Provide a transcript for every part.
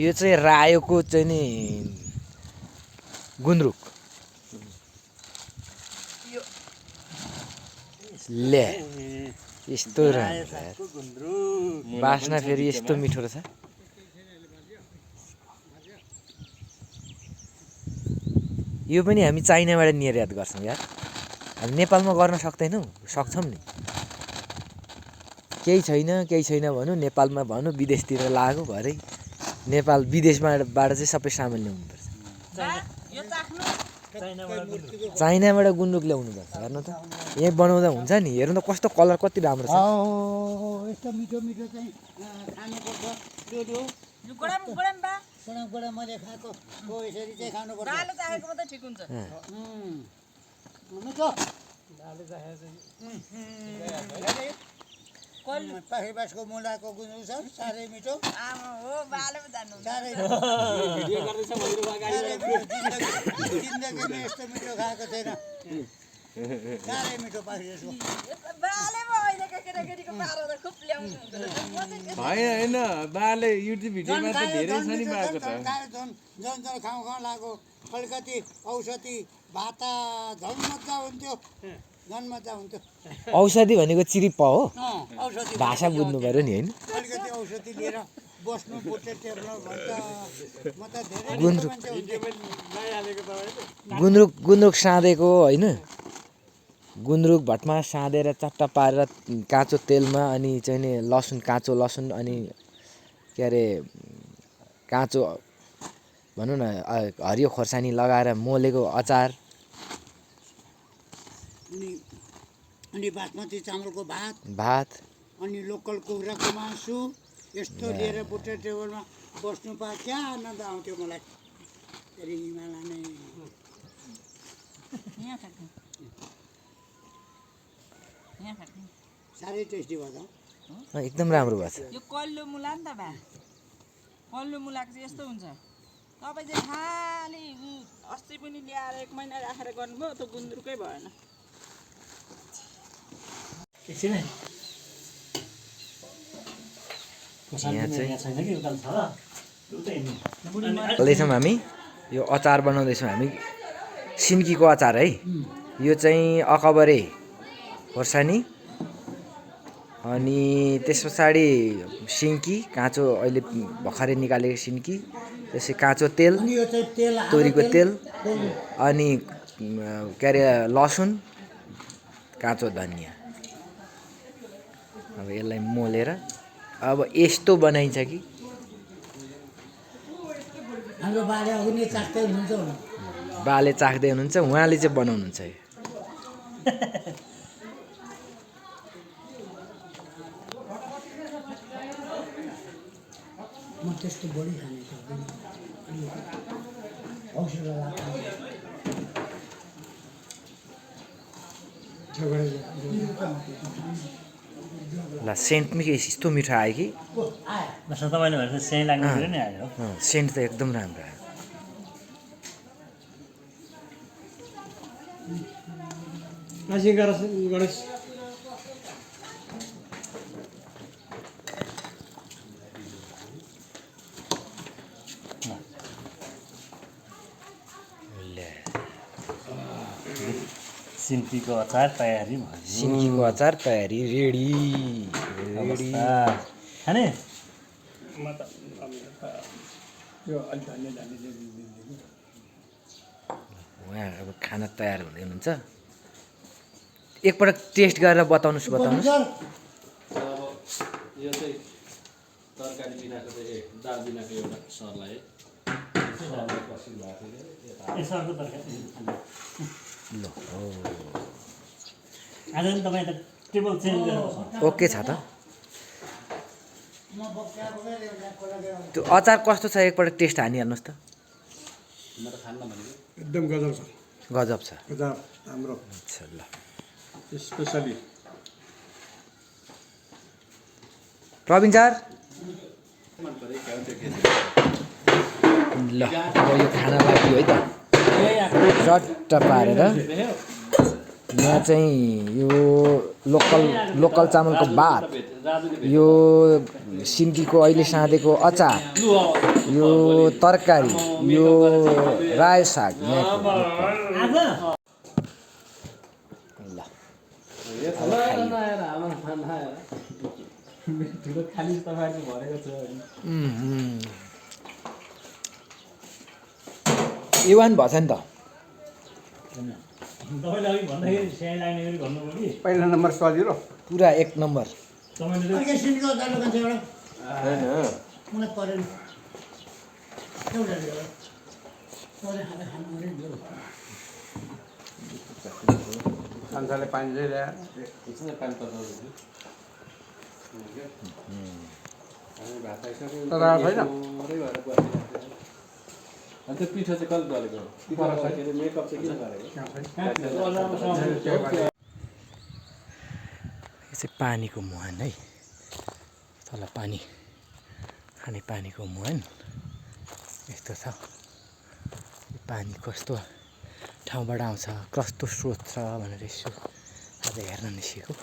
यो चाहिँ रायोको चाहिँ नि गुन्द्रुक ले यस्तो राम्रो बास्ना फेरि यस्तो मिठो रहेछ यो पनि हामी चाइनाबाट निर्यात गर्छौँ यार हामी नेपालमा गर्न सक्दैनौँ सक्छौँ नि केही छैन भनौँ नेपालमा भनौँ विदेशतिर लागो भरे नेपाल विदेशबाट चाहिँ सबै सामान ल्याउनुपर्छ चाइनाबाट गुन्द्रुक ल्याउनुपर्छ हेर्नु त यहीँ बनाउँदा हुन्छ नि हेर्नु त कस्तो कलर कति राम्रो छ यस्तो मिठो मिठो चाहिँ खानुपर्छ गोडा मैले खाएको हो यसरी चाहिँ खानुपर्छ दाल चाहेको मात्रै ठिक हुन्छ पाखिबासको मुलाको गुन्द्रुक छ साह्रै मिठो हो बाले जान्नु साह्रै जिन्दगीमा यस्तो मिठो खाएको छैन साह्रै मिठो पाखिबासको होइन बाले युट्युब भिडियोमा त धेरै छ नि बाको त झन् खाउँ लाग्यो अलिकति औषधि भाता झन् मजा हुन्थ्यो झन् मजा हुन्थ्यो औषधि भनेको चिरिप्प हो औषधि भाषा बुझ्नु पर्यो नि होइन अलिकति औषधि लिएर बस्नु बुट्टे टेप्न भन्छ म त धेरै गुन्द्रुक साँधेको होइन गुन्द्रुक भटमा साँधेर चट्टा पारेर काँचो तेलमा अनि चाहिँ नि काँचो लसुन अनि के अरे काँचो भनौँ न हरियो खोर्सानी लगाएर मोलेको अचार अनि बासमती चामलको भात अनि लोकल कुखुराको मासु यस्तो लिएर बुट्टे टेबलमा बस्नु पाए क्या आनन्द आउँथ्यो मलाई फेरि हिमालय नै साह्रै टेस्टी भयो त एकदम राम्रो भएको छ यो कल्लो मुला नि त बा कल्लो मुलाको चाहिँ यस्तो हुन्छ तपाईँ चाहिँ खालि अस्ति पनि ल्याएर 1 महिना राखेर गर्नुभयो त्यो गुन्द्रुकै भएन चल्दैछौँ हामी यो अचार बनाउँदैछौँ हामी सिन्कीको अचार है यो चाहिँ अकबरे खोर्सानी अनि त्यस पछाडि सिन्की काँचो अहिले भर्खरै निकालेको सिन्की त्यसै काँचो तेल तोरीको तेल अनि के अरे लसुन काँचो धनियाँ अब यसलाई मोलेर अब यस्तो बनाइन्छ कि हाम्रो बाले अघि चाख्दै हुनुहुन्छ बाले चाख्दै हुनुहुन्छ उहाँले चाहिँ बनाउनुहुन्छ यो म त्यस्तो बढी खाने सक्दिनँ औषध ल सेन्ट पनि यस्तो मिठो आयो कि तपाईँले भनेर सेन्ट लाग्ने कुरो नि आयो सेन्ट त एकदम राम्रो आयो सिन्कीको अचार तयारी भयो सिन्कीको अचार तयारी रेडी खाने उहाँ अब खाना तयार हुँदै हुनुहुन्छ एकपटक टेस्ट गरेर बताउनुहोस् यो चाहिँ तरकारी बिनाको चाहिँ दाल बिनाको एउटा सरलाई सरको तरकारी ल आज नि तपाईँ त टेबल चेन्ज गर्नु ओके छ त त्यो अचार कस्तो छ एकपल्ट टेस्ट हानिहाल्नुहोस् त एकदम गजब छ गजब छ गजब राम्रो अच्छा ल स्पेसली प्रवीण सर ल अब यो खाना लाग्यो है त चट्ट पारेर यहाँ चाहिँ यो लोकल चामलको भात, यो सिन्कीको अहिले साँधेको अचार, यो तरकारी, यो रायो साग यहाँको ल ठुलो खाली तपाईँको भरेको छ इवान भएछ नि त तपाईँले अघि भन्दाखेरि स्याही लाग्ने गरी भन्नुभयो कि पहिला नम्बर सजिलो पुरा 1 नम्बर। तपाईँले अर्कै सिन्कीको अचार दोकान छ एउटा मलाई परेन एउटा ल्याऊ। तपाईँले खाँदा खानु पऱ्यो नि हौ। खान्छाले पानी चाहिँ ल्याएर एकछिन पानी तताउँदैछु हामी भात खाइसक्यौँ तर छैन। पुरै भएर बसिरहेको छ। अनि त्यो पिठो चाहिँ कति दलेको पिठो सकेर मेकअप चाहिँ किन गरेको यो चाहिँ पानीको मुहान है, तल पानी खाने पानीको मुहान यस्तो छ। यो पानी कस्तो ठाउँबाट आउँछ, कस्तो स्रोत छ भनेर यसो आज हेर्न निस्केको।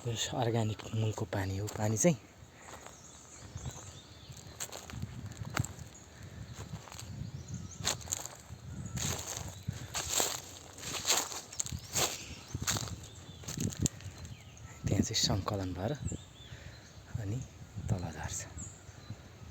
यो अर्ग्यानिक मूलको पानी हो। पानी चाहिँ त्यहाँ चाहिँ सङ्कलन भएर अनि तल झर्छ।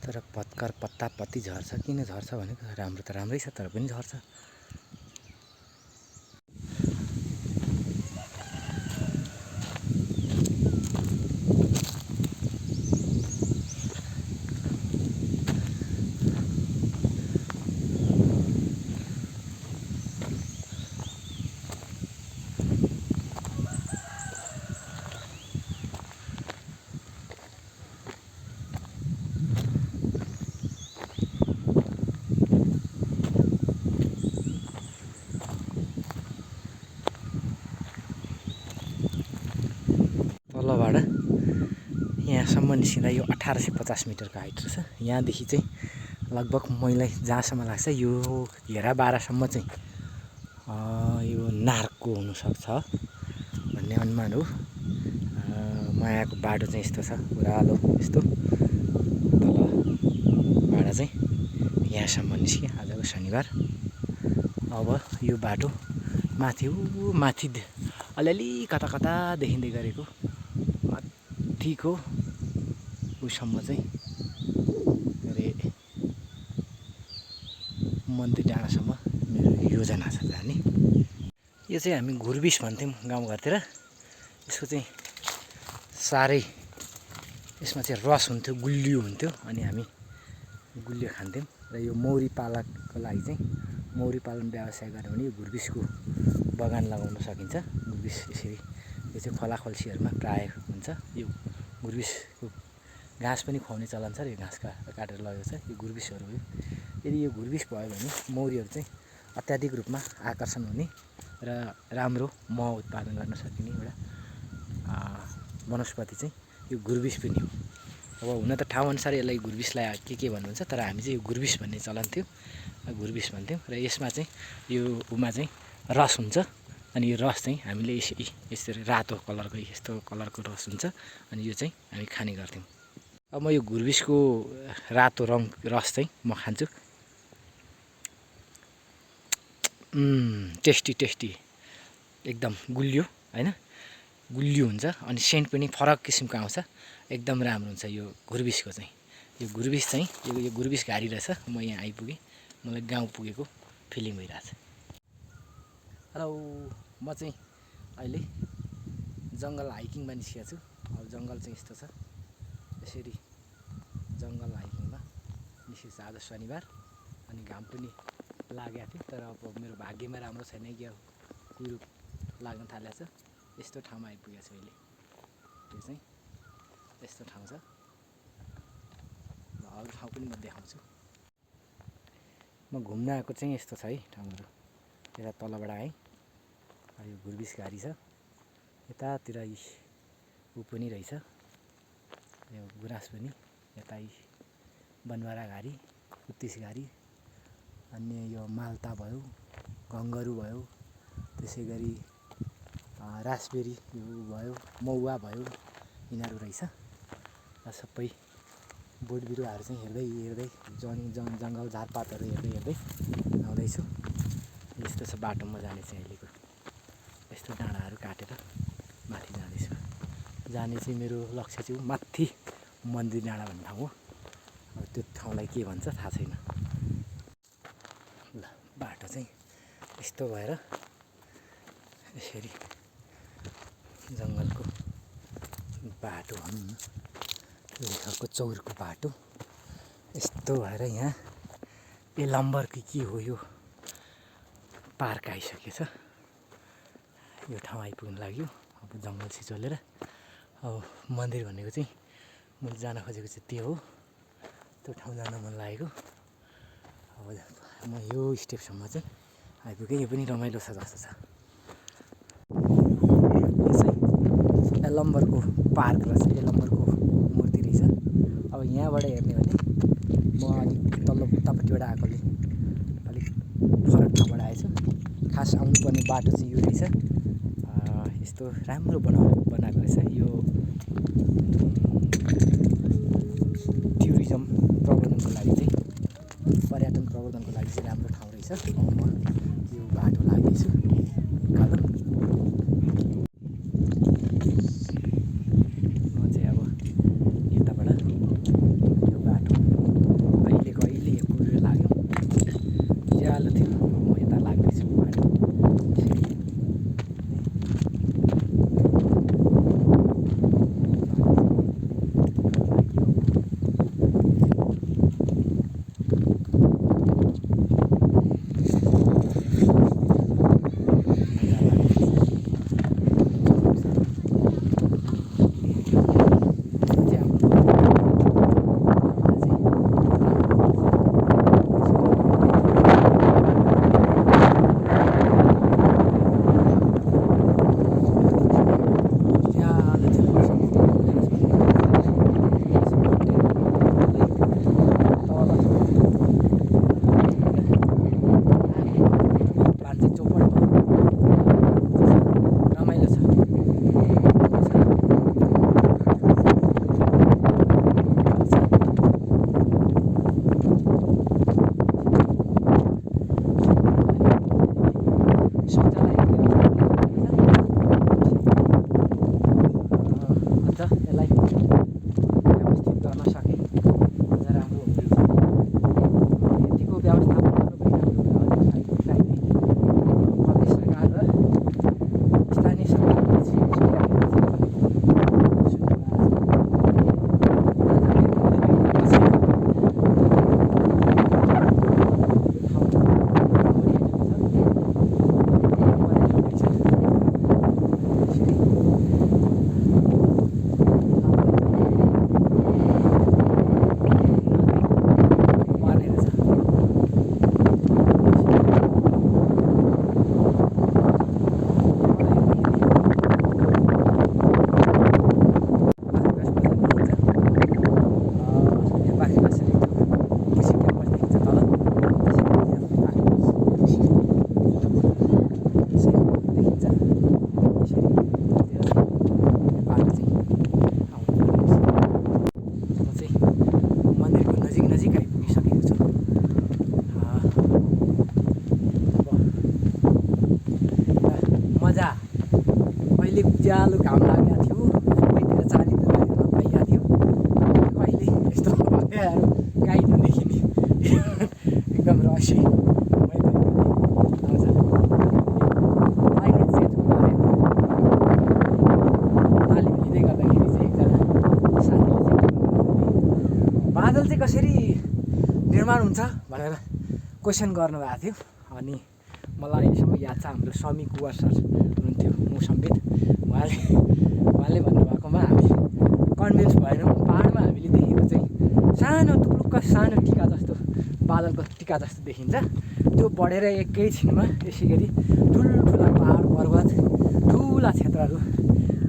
तर पत्कर पत्ता पत्ती झर्छ, किन झर्छ भनेको राम्रो त राम्रै छ तर पनि झर्छ। तलबाट यहाँसम्म निस्किँदा यो 1850 मिटरको हाइट रहेछ। यहाँदेखि चाहिँ लगभग मलाई जहाँसम्म लाग्छ यो घेरा बाह्रसम्म चाहिँ यो नार्कको हुनसक्छ भन्ने अनुमान हो। मायाको बाटो चाहिँ यस्तो छ, ओह्रालो यस्तो। तलबाट चाहिँ यहाँसम्म निस्क्यो आजको शनिबार। अब यो बाटो माथि अलिअलि कता कता देखिँदै गरेको माथिको उसम्म चाहिँ के अरे मन्दिर डाँडासम्म मेरो योजना छ जाने। यो चाहिँ हामी घुर्बिस भन्थ्यौँ गाउँघरतिर। यसको चाहिँ साह्रै यसमा चाहिँ रस हुन्थ्यो, गुलियो हुन्थ्यो अनि हामी गुलियो खान्थ्यौँ। र यो मौरी पालकको लागि चाहिँ मौरी पालन व्यवसाय गर्यो भने यो घुर्बिसको बगान लगाउन सकिन्छ। घुर्बिस यसरी यो चाहिँ खोलाखोल्सीहरूमा प्रायः हुन्छ। यो घुर्बिसको घाँस पनि खुवाउने चलन छ र यो घाँस काटेर लगेको छ। यो घुर्बिसहरू हो। यदि यो घुर्बिस भयो भने मौरीहरू चाहिँ अत्याधिक रूपमा आकर्षण हुने र राम्रो मह उत्पादन गर्न सकिने एउटा वनस्पति चाहिँ यो घुर्बिस पनि हो। अब हुन त ठाउँअनुसार यसलाई घुर्बिसलाई के भन्नुहुन्छ, तर हामी चाहिँ यो घुर्बिस भन्ने चलन थियो, घुर्बिस भन्थ्यौँ। र यसमा चाहिँ यो उमा चाहिँ रस हुन्छ अनि यो रस चाहिँ हामीले यसरी रातो कलरको यस्तो कलरको रस हुन्छ अनि यो चाहिँ हामी खाने गर्थ्यौँ। अब म यो घुर्बिसको रातो रस चाहिँ म खान्छु। टेस्टी एकदम गुलियो होइन, गुलियो हुन्छ अनि सेन्ट पनि फरक किसिमको आउँछ। एकदम राम्रो हुन्छ यो घुर्बिसको चाहिँ। यो घुर्बिस चाहिँ यो घुर्बिस घारी रहेछ। म यहाँ आइपुगेँ, मलाई गाउँ पुगेको फिलिङ भइरहेछ। हेलो, म चाहिँ अहिले जङ्गल हाइकिङमा निस्केको छु। अब जङ्गल चाहिँ यस्तो छ, यसरी जङ्गल हाइकिङमा निस्केको छ आज शनिबार अनि घाम पनि लागेको थियो। तर अब मेरो भाग्यमा राम्रो छैन कि अब कुहिरो लाग्न थालेको छ। यस्तो ठाउँमा आइपुगेको छु अहिले। यो चाहिँ यस्तो ठाउँ छ। अरू ठाउँ पनि म देखाउँछु। म घुम्न आएको चाहिँ यस्तो छ है ठाउँहरू। यता तलबाट आएँ, यो घुर्बिस घारी छ। यतातिर ऊ पनि रहेछ, यो गुराँस पनि। यता बनबारा घारी, उत्तिस घारी, अन्य यो मालता भयो, घङ्गरू भयो, त्यसै गरी रासबेरी यो भयो, मौवा भयो, यिनीहरू रहेछ। सबै बोट बिरुवाहरू चाहिँ हेर्दै हेर्दै जङ्गल झारपातहरू हेर्दै हेर्दै आउँदैछु। यस्तो छ बाटोमा जाने चाहिँ अहिलेको। यस्तो डाँडाहरू काटेर माथि जाँदैछु। जाने चाहिँ मेरो लक्ष्य चाहिँ माथि मन्दिर डाँडा भन्ने ठाउँ हो। अब त्यो ठाउँलाई के भन्छ थाहा छैन। ल बाटो चाहिँ यस्तो भएर यसरी जङ्गलको बाटो भनौँ न, लेखको चौरको बाटो यस्तो भएर यहाँ लम्बर के हो यो पार्क आइसकेछ। यो ठाउँ आइपुग्नु लाग्यो। अब जङ्गल छिचोलेर अब मन्दिर भनेको चाहिँ मैले जान खोजेको चाहिँ त्यो हो। त्यो ठाउँ जान मन लागेको। अब म यो स्टेपसम्म चाहिँ आइपुगेँ। यो पनि रमाइलो छ जस्तो छ। यो चाहिँ यलम्बरको पार्क रहेछ, यलम्बरको मूर्ति रहेछ। अब यहाँबाट हेर्ने भने म अलिक तल्लो उतापट्टिबाट आएकोले अलिक फरक ठाउँबाट आएछु। खास आउनुपर्ने बाटो चाहिँ यो रहेछ। यस्तो राम्रो बनाएको रहेछ। यो टुरिज्म प्रवर्धनको लागि चाहिँ, पर्यटन प्रवर्धनको लागि चाहिँ राम्रो ठाउँ रहेछ। म यो बाटो लाग्दैछु उकालो। म चाहिँ अब यताबाट यो बाटो अहिले यो कुरो लाग्यो, ज्यालो थियो। म यता लाग्दैछु बाटो। उज्यालो घाम लागेको थियो, सबैतिर चारैतिर हेर्न पाइएको थियो। अहिले यस्तो भएर गाई नदेखिने एकदम रहस्य क्लाइमेट चेन्जको बारेमा तालिम लिँदै गर्दाखेरि चाहिँ एकजना साथीले चाहिँ बादल चाहिँ कसरी निर्माण हुन्छ भनेर क्वेसन गर्नुभएको थियो। अनि मलाई अहिलेसम्म याद छ, हाम्रो समी कुवर सर हुनुहुन्थ्यो मौसमविद, उहाँले भन्नुभएकोमा हामी कन्भिन्स भएनौँ। पाहाडमा हामीले देखेको चाहिँ सानो टुप्लुक्क सानो टिका जस्तो, बादलको टिका जस्तो देखिन्छ। त्यो बढेर एकैछिनमा यसै गरी ठुल्ठुला पाहाड पर्वत ठुला क्षेत्रहरू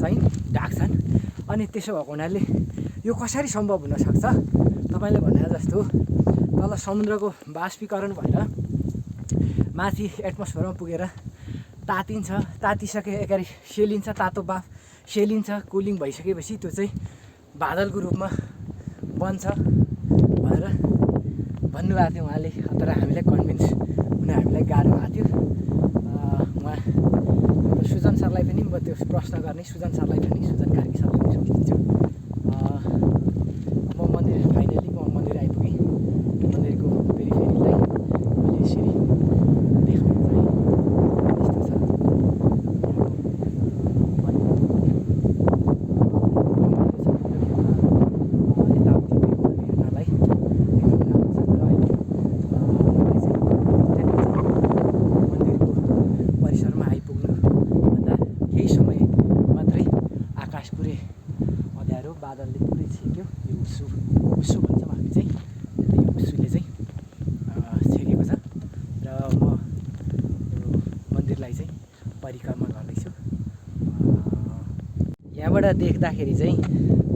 चाहिँ ढाक्छन्। अनि त्यसो भएको हुनाले यो कसरी सम्भव हुनसक्छ? तपाईँले भने जस्तो तल समुद्रको बाष्पीकरण भएर माथि एटमोस्फियरमा पुगेर तातिन्छ, तातिसके एकारि सेलिन्छ, तातो बाफ सेलिन्छ, कुलिङ भइसकेपछि त्यो चाहिँ बादलको रूपमा बन्छ भनेर भन्नुभएको थियो उहाँले। तर हामीलाई कन्भिन्स हुन हामीलाई गाह्रो भएको थियो। उहाँ सुजन सरलाई पनि म त्यो प्रश्न गर्ने, सुजन सरलाई पनि, सुजन कार्की सरलाई पनि सोधिदिन्छु। म मन्दिर फाइनली म मन्दिर आइपुगेँ। मन्दिरको पेरिफेरीलाई मैले यसरी देखाउनु चाहिँ यस्तो छ। परिसरमा आइपुग्नुभन्दा केही समय मात्रै आकाश पुरै अँध्यारो बादलले पुरै छेक्यो। यो उसु भन्छौँ हामी चाहिँ, यो उसुले चाहिँ छेकेको छ। र म यो मन्दिरलाई चाहिँ परिक्रमा गर्दैछु। यहाँबाट देख्दाखेरि चाहिँ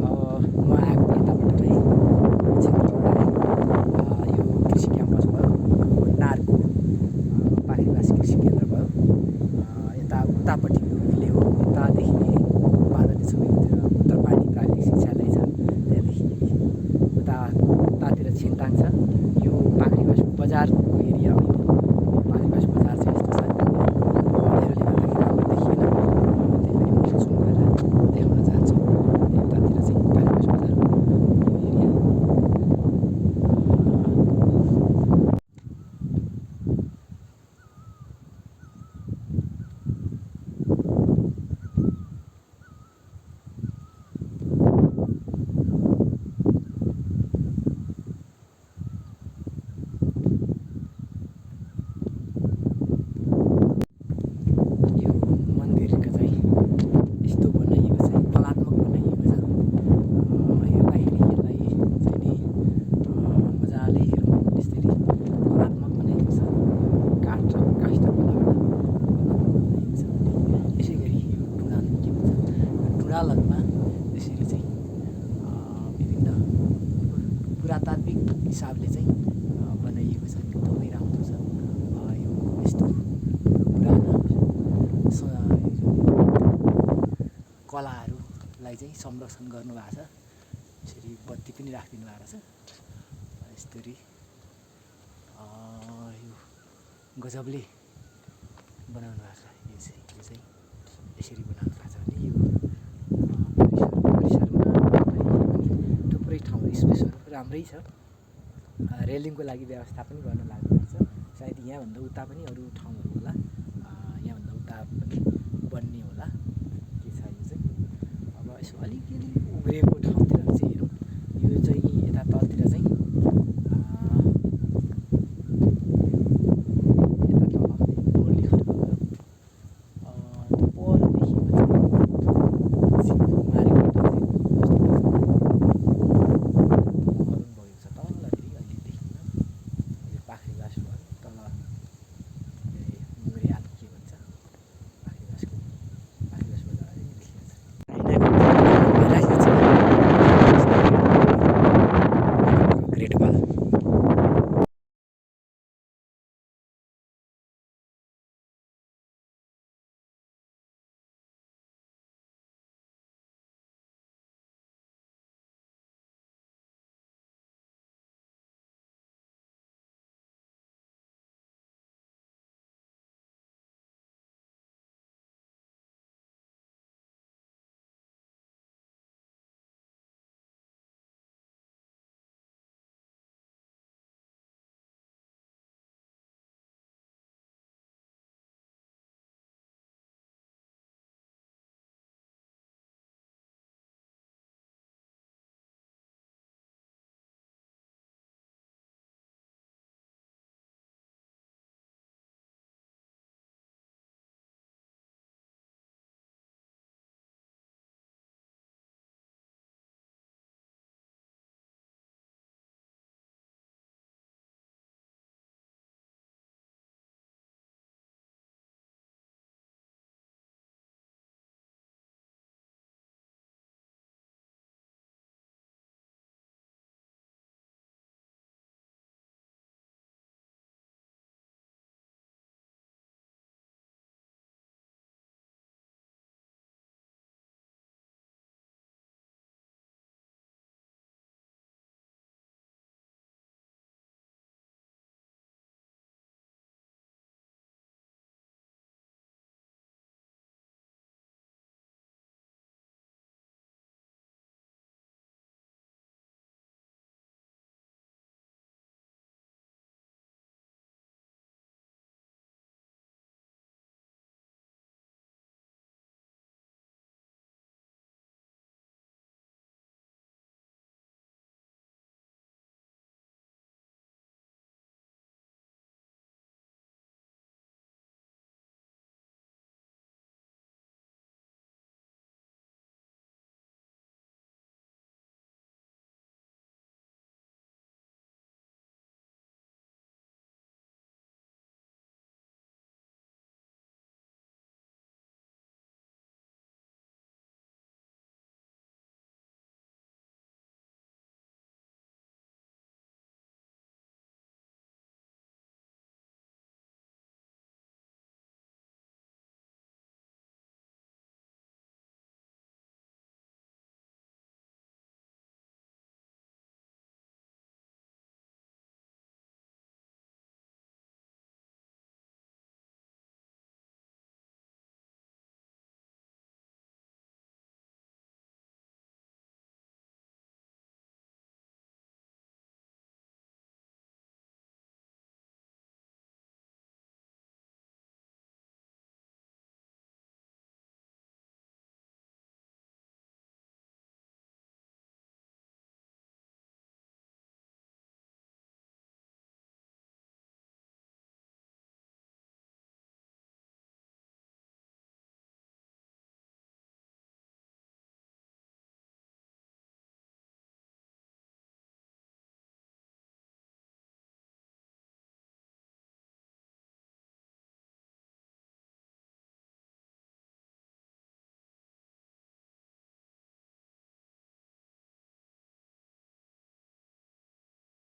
म आएको यताबाट चाहिँ क्षेत्रबाट यो कृषि क्याम्पस भयो, नारको पाखरीबास कृषि केन्द्र भयो, यता उतापट्टिको हिले हो, यतादेखि बादलले छोएको उत्तरपानी प्राविधिक शिक्षालय छ, त्यहाँदेखि उतातिर छिन्ताङ छ। यो पाखरीबास बजारको एरिया हो। यो पाखरीबास बजार चाहिँ यस्तो छ। अँध्यारोले गर्दाखेरि राम्रो देखिएन, त्यही पनि म जुम गरेर देखाउन चाहन्छु। यतातिर चाहिँ पाखरीबास बजारको एरिया। यो मन्दिरको चाहिँ यस्तो बनाइएको छ, कलात्मक बनाइएको छ। हेर्दाखेरि यसलाई चाहिँ नि मजाले हेरौँ, त्यसरी कलात्मक बनाइएको छ। काठ र काष्ठ कलाबाट बनाइएको छ। यसै गरी यो ढुँडाल के भन्छ, ढुँडालहरूमा यसरी चाहिँ विभिन्न पुरातात्विक हिसाबले चाहिँ बनाइएको छ। एकदमै राम्रो छ। यो यस्तो पुराना कलाहरूलाई चाहिँ संरक्षण गर्नुभएको छ। यसरी बत्ती पनि राखिदिनु भएको छ। यस्तरी यो गजबले बनाउनु भएको छ। यो चाहिँ यसरी बनाउनु भएको छ भने यो परिसरमा थुप्रै ठाउँ स्पेसहरू राम्रै छ। रेलिङको लागि व्यवस्था पनि गर्न लाग्नुपर्छ। सायद यहाँभन्दा उता पनि अरू ठाउँहरू होला, यहाँभन्दा उता पनि बन्ने होला। के छ यो चाहिँ अब यसो अलिकति उब्रिएको ठाउँ